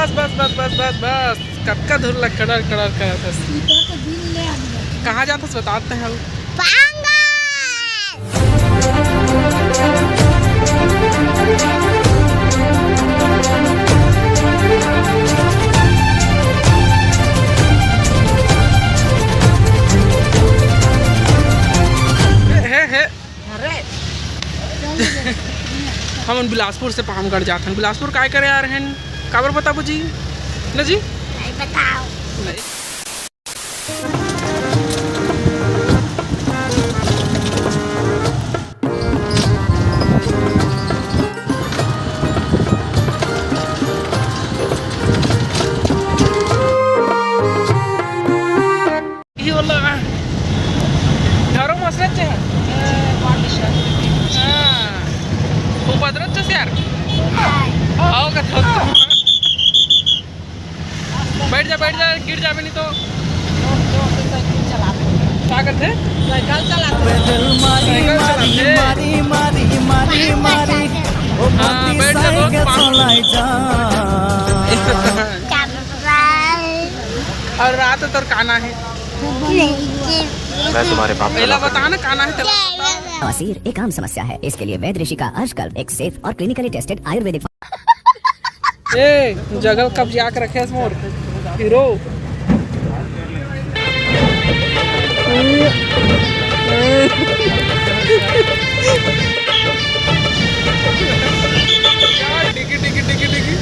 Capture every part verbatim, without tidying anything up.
बस, बस, बस, बस, बस। कतका धुर लग कड़र, कड़र करत हस। सीधा तो दिल ले आ गया। कहाँ जात हस, बतात तैं हव। पांगस। हे, हे, हे। अरे। हमन बिलासपुर से पामगढ़ जात हन। बिलासपुर काय करे आ रहे हन? काबर बताबो जी? न जी? नहीं बताओ। नहीं। ये वाला घरों में असरत है। हाँ। वो बदरत तो यार। आओ का थोड़ा। बैठ जा, बैठ जा, गिर जाबे नहीं तो। जोर, जोर से साइकिल चलाते। का करते? साइकिल चलाते। पैदल मारी, साइकिल मारी, चलाते। मारी, मारी, मारी, मारी। ओ हाँ, मोती बैठ जा, दोस्त, साइकिल पाँव। चलाई जा। और रात तोर काना है। मैं तुम्हारे बाप का एला नौकर बता ना, काना है तेरा। बवासीर एक आम समस्या है। इसके लिए वैद्य ऋषि का अर्शकल्प एक सेफ और क्लिनिकली टेस्टेड आयुर्वेदिक ए, जगह कब्जा के रखे हस मोर हीरो। डिगी, डिगी, डिगी, डिगी।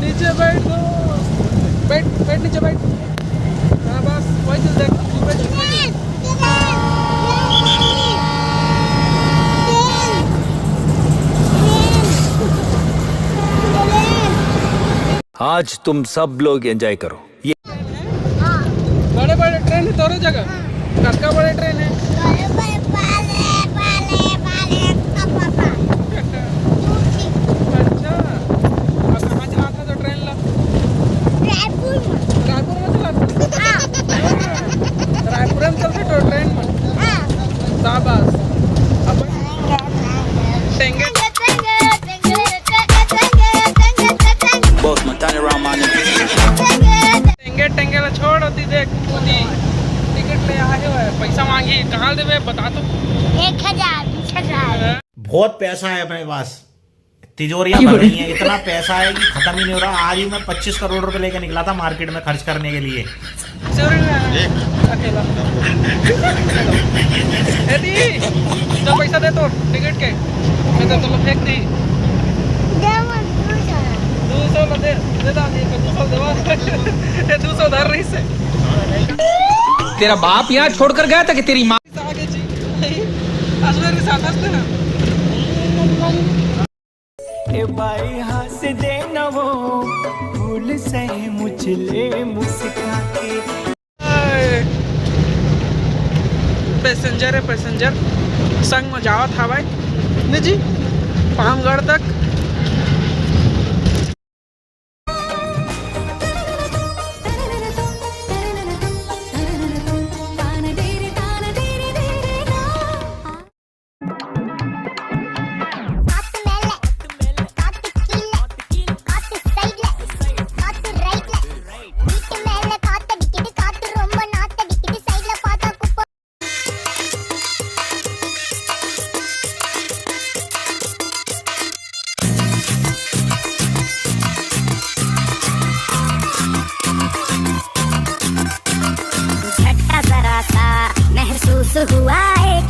नीचे बैठ दो। बैठ, बैठ, नीचे बैठ। हाँ, बस, वही चीज देख, ऊपर चीज, ऊपर चीज। आज तुम सब लोग एंजॉय करो। ये बड़े बड़े ट्रेन है तोरो जगह। कतका बड़े ट्रेन है? बड़े बड़े, बड़े, बड़े, बड़े, पापा, पापा। अच्छा, अब कहाँ चलाता था ट्रेन ला? रायपुर में। रायपुर में चलाता था? हाँ। रायपुर में चलते तो ट्रेन में? हाँ। शाबाश। अब टेंगे। बहुत मजा आने वाला है। टेंगे, टेंगे ला छोड़, ओती देख, ओती टिकट ले आए हो, पैसा मांगी, कहाँ देबे, बता तो। एक हजार, बीस हजार। बहुत पैसा है अपने पास, तिजोरियां भर रही हैं, इतना पैसा है कि खत्म ही नहीं हो रहा। आज ही मैं पच्चीस करोड़ रुपए लेके निकला था मार्केट में खर्च करने के लिए। जरूरी नहीं है। अकेला। ए दी, तो पैसा दे तो टिकट के। मैं तो चलो फेंक दी। दे वो दो सौ। दो सौ ला दे, दे दा, ये दो सौ देवा। ये दो सौ धर रही से। तेरा बाप यहाँ छोड़कर गया था कि तेरी माँ? आगे जी। असली साथ हंसते ना। ए बाई हंस दे न वो, फूल सही मुझले मुस्का के। पैसेंजर है, पैसेंजर संग में जावत हवय। नहीं जी, पामगढ़ तक। झटका जरा सा महसूस हुआ एक,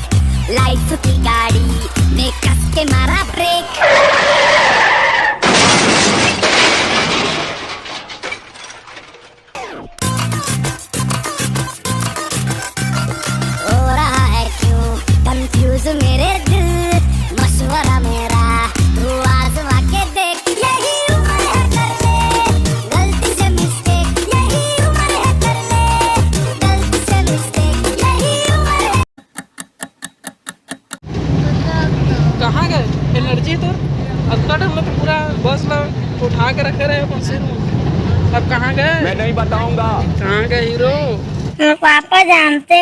लाइफ की गाड़ी में कस के मारा ब्रेक। हो रहा है क्यों कंफ्यूज मेरे दिल, मशवरा मेरा तू आजमा के देख। यही उम्र है कर ले गलती से मिस्टेक, यही उम्र है कर ले गलती से मिस्टेक, यही उम्र है। कहाँ गए एनर्जी तोर? अतका टाइम में तो पूरा बस ला उठा के रखे रहे अपन सिर में। अब कहाँ गए? मैं नहीं बताऊंगा। कहाँ गए हीरो? पापा जानते।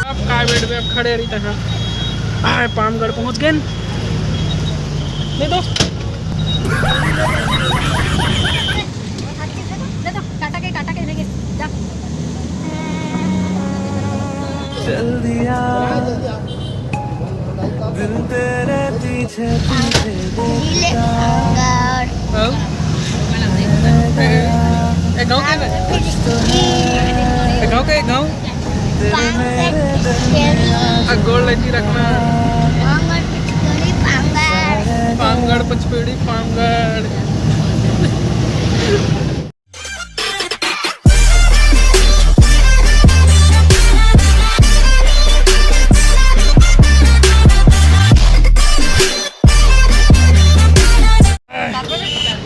अब काय बैठबे, अब खड़े रही तहाँ। आय, पामगढ़ पहुँच गए। नहीं दोस्त। ले तो, टाटा के, टाटा के लेके जा। चल दिया दिल तेरे पीछे पीछे देखता। हाँ? ए, ए, गाँव के ना? ए, गाँव के, गाँव? तेरे मेरे दरमियाँ आ, गोड़ लगी रखना। पामगढ़, पचपेड़ी, पामगढ़।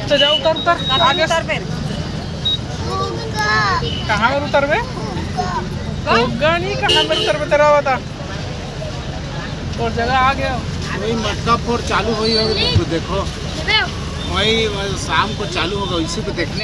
तो जा, उतर, उतर, आगे। उतर बे। कहाँ में उतरबे? फुग्गा नहीं, कहाँ में उतरबे, तेरा बता। और जगह आ गया। वही मटका फोड़ चालू हुई होगी, तो देखो, वही, वही शाम को चालू होगा, इसी को देखने।